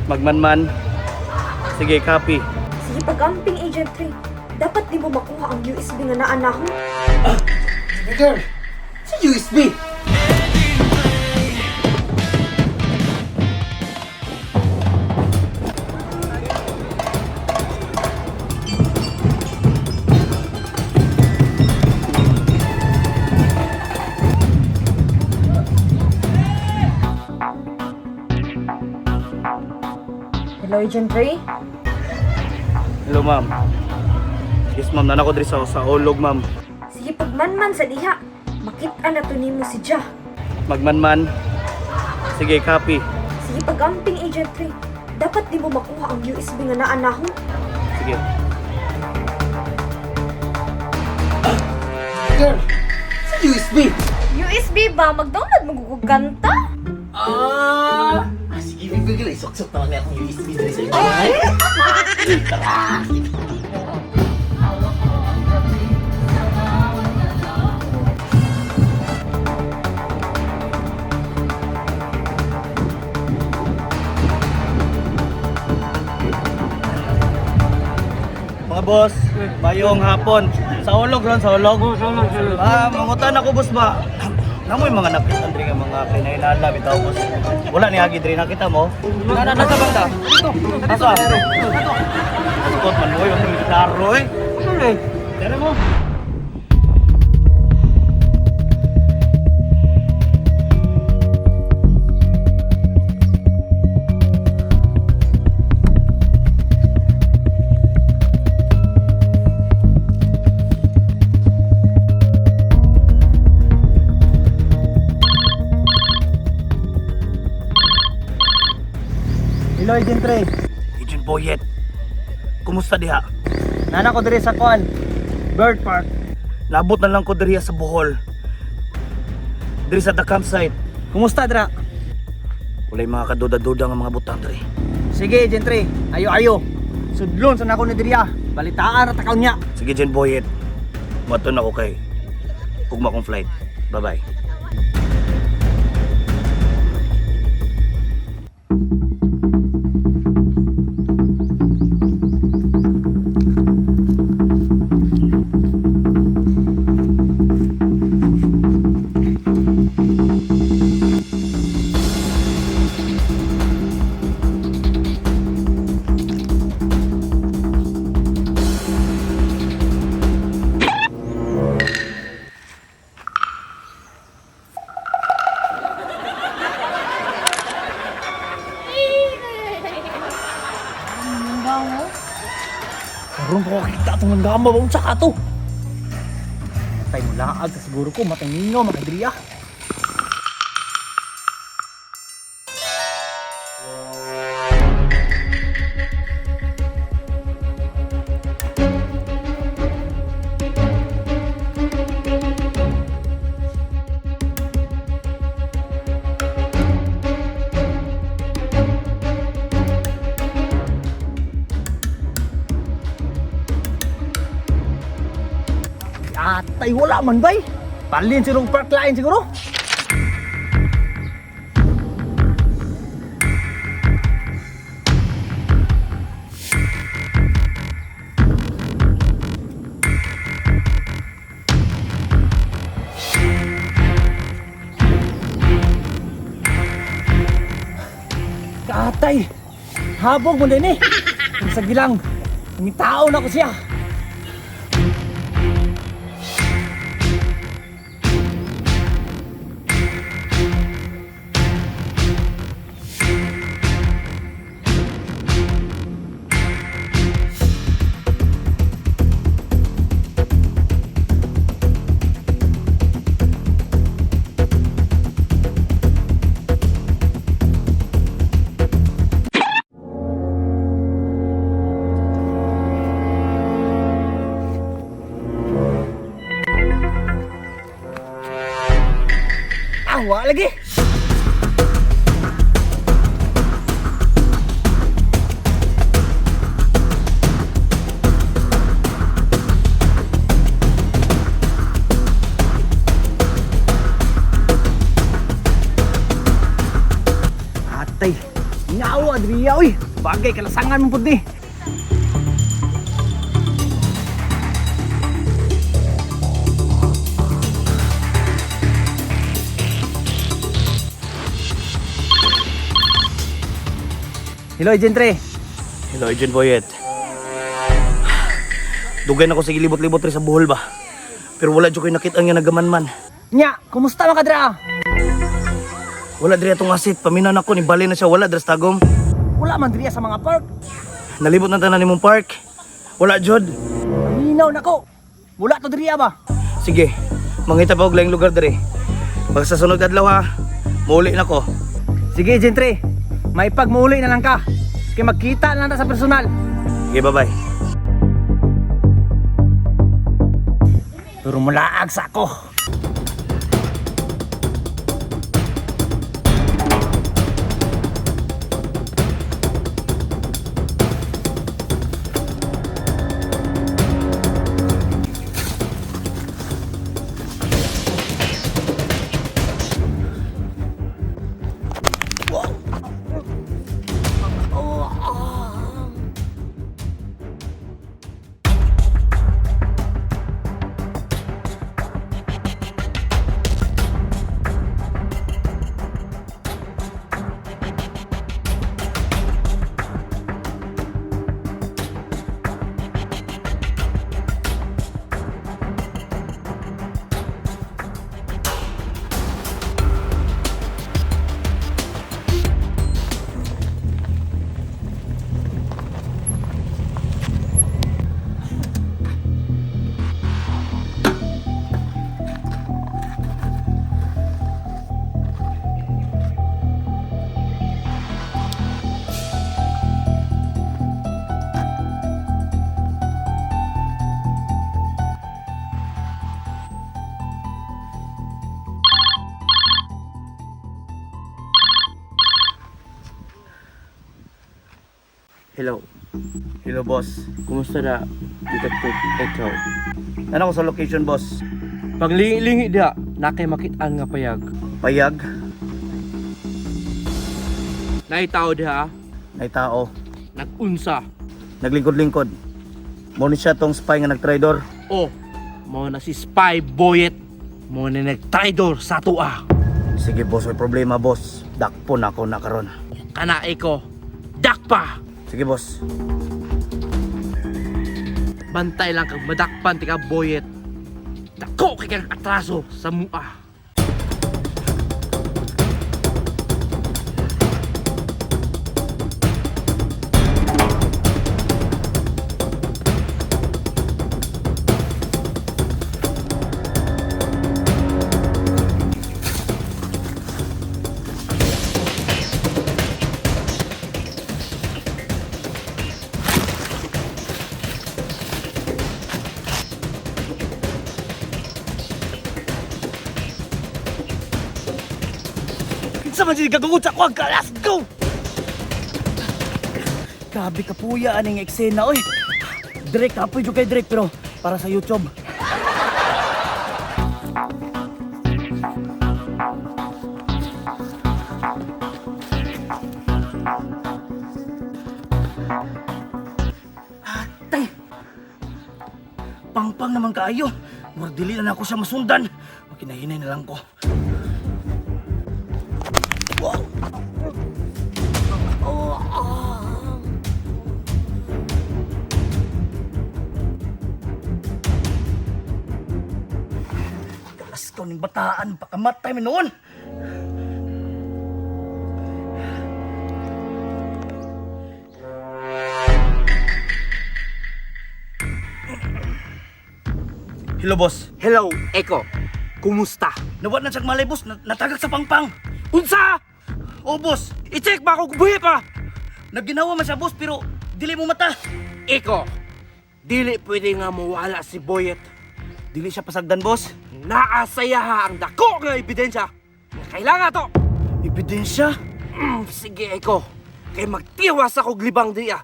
Magmanman. Sige, copy. Sige pag-amping, Agent Ray. Dapat di mo makuha ang USB nga naa nako. Baby girl, sa USB. Hello, Agent Ray. Hello, ma'am. Yes, ma'am. Nana ko diri sa ulog, ma'am. Sige pagmanman sa diha. Makita na to nimo si Ja. Magmanman. Sige, copy. Sige pag-amping, Agent Ray. Dapat di mo makuha ang USB nga naa nako. Sige. Baby girl, sa USB. USB ba? Mag-download mo kog kanta? Ah, sige, baby girl, isuksok naman na akong USB diri sa inyo. Tara! Mga boss, mayong hapon. Sa ulog ron, sa ulog. Ah, mangutan ako boss ba? Namoy mga nakita diri nga mga kinainala bitaw boss. Wala ni agi diri nakita mo. Na na nasa banda. Dito. Asa? Scott man boy, ang klaro eh. Tara mo. Hello, Agent Ray. Agent Boyet. Kumusta diha? Nana ko diri sa kuan. Bird Park. Nabot na lang ko diri sa Bohol. Diri sa the campsite. Kumusta dra? Walay mga kaduda-duda nga mga butang diri. Sige, Agent Ray. Ayo ayo. Sudlon sa nako ni diri ah. Balitaan ra takaw niya. Sige, Agent Boyet. Maton ako kay ugma kong flight. Bye-bye. Karon ko kita atong langgama ba unsa ka to? Matay mo laag sa siguro ko matay ninyo mga diri ah. Atay wala man bay. Palin siguro park lain siguro. Katay, habog mo din eh. Sa gilang, ngitao na ko siya. Ah, wala lagi. Atay, ngawa diriya. na uy. Bagay kalasangan mo pud ni. Hello, Agent Tre. Hello, Agent Boyet. Dugay na ko sa gilibot-libot rin sa buhol ba. Pero wala jud ko'y nakita nga nagamanman. Nya, kumusta man ka dira? Wala diri atong asit. Paminan ako ni bali na siya wala diri sa tagom. Wala man diri sa mga park. Nalibot na tanan nimong park. Wala jud. Minaw nako. Wala to diri ba? Sige, mangita pa og laing lugar diri. Pag sa sunod adlaw ha, muuli na ko. Sige, Agent Tre. May pagmuuli na lang ka. Kay magkita na lang ta sa personal. Sige, bye-bye. Pero mulaag sa ako. Hello. Hello, boss. Kumusta na, Detective Echo? Ano ko sa location, boss? Paglingi-lingi diha, nakay makitaan nga payag. Payag, Naitaw diha, nay tao. nagunsa. Naglingkod-lingkod. Mo ni siya tong spy nga nagtraidor. Oh, mo na si Spy Boyet. Mo na nagtraidor sa tua. Sige, boss, may problema, boss. Dakpo na ako na karon. Kana Eko, dakpa! Sige, boss. Bantay lang kag madakpan ti ka Boyet. Dako kay kang atraso sa mua. Kinsa man jud gagawin sa kuwag ka? Let's go! Grabe ka puya aning eksena oy. Direk apoy jud kay Drake pero para sa YouTube. Atay. Pangpang naman kaayo. Murag dili na nako siya masundan. Makinahinay na lang ko. Wow. Kalas ko ning bataan, pakamatay mi noon. Hello, boss. Hello, Eko. Kumusta? Nawat na siyang malay, boss. Natagak sa pangpang. Unsa? Oh, boss. I-check ba ako buhi pa? Nagginawa man siya, boss, pero dili mo mata. Eko, dili pwede nga mawala si Boyet. Dili siya pasagdan, boss. Naasaya ha ang dako nga ebidensya. Nga kailangan to. Ebidensya? Sige, Eko. Kay magtiwas ako glibang diya.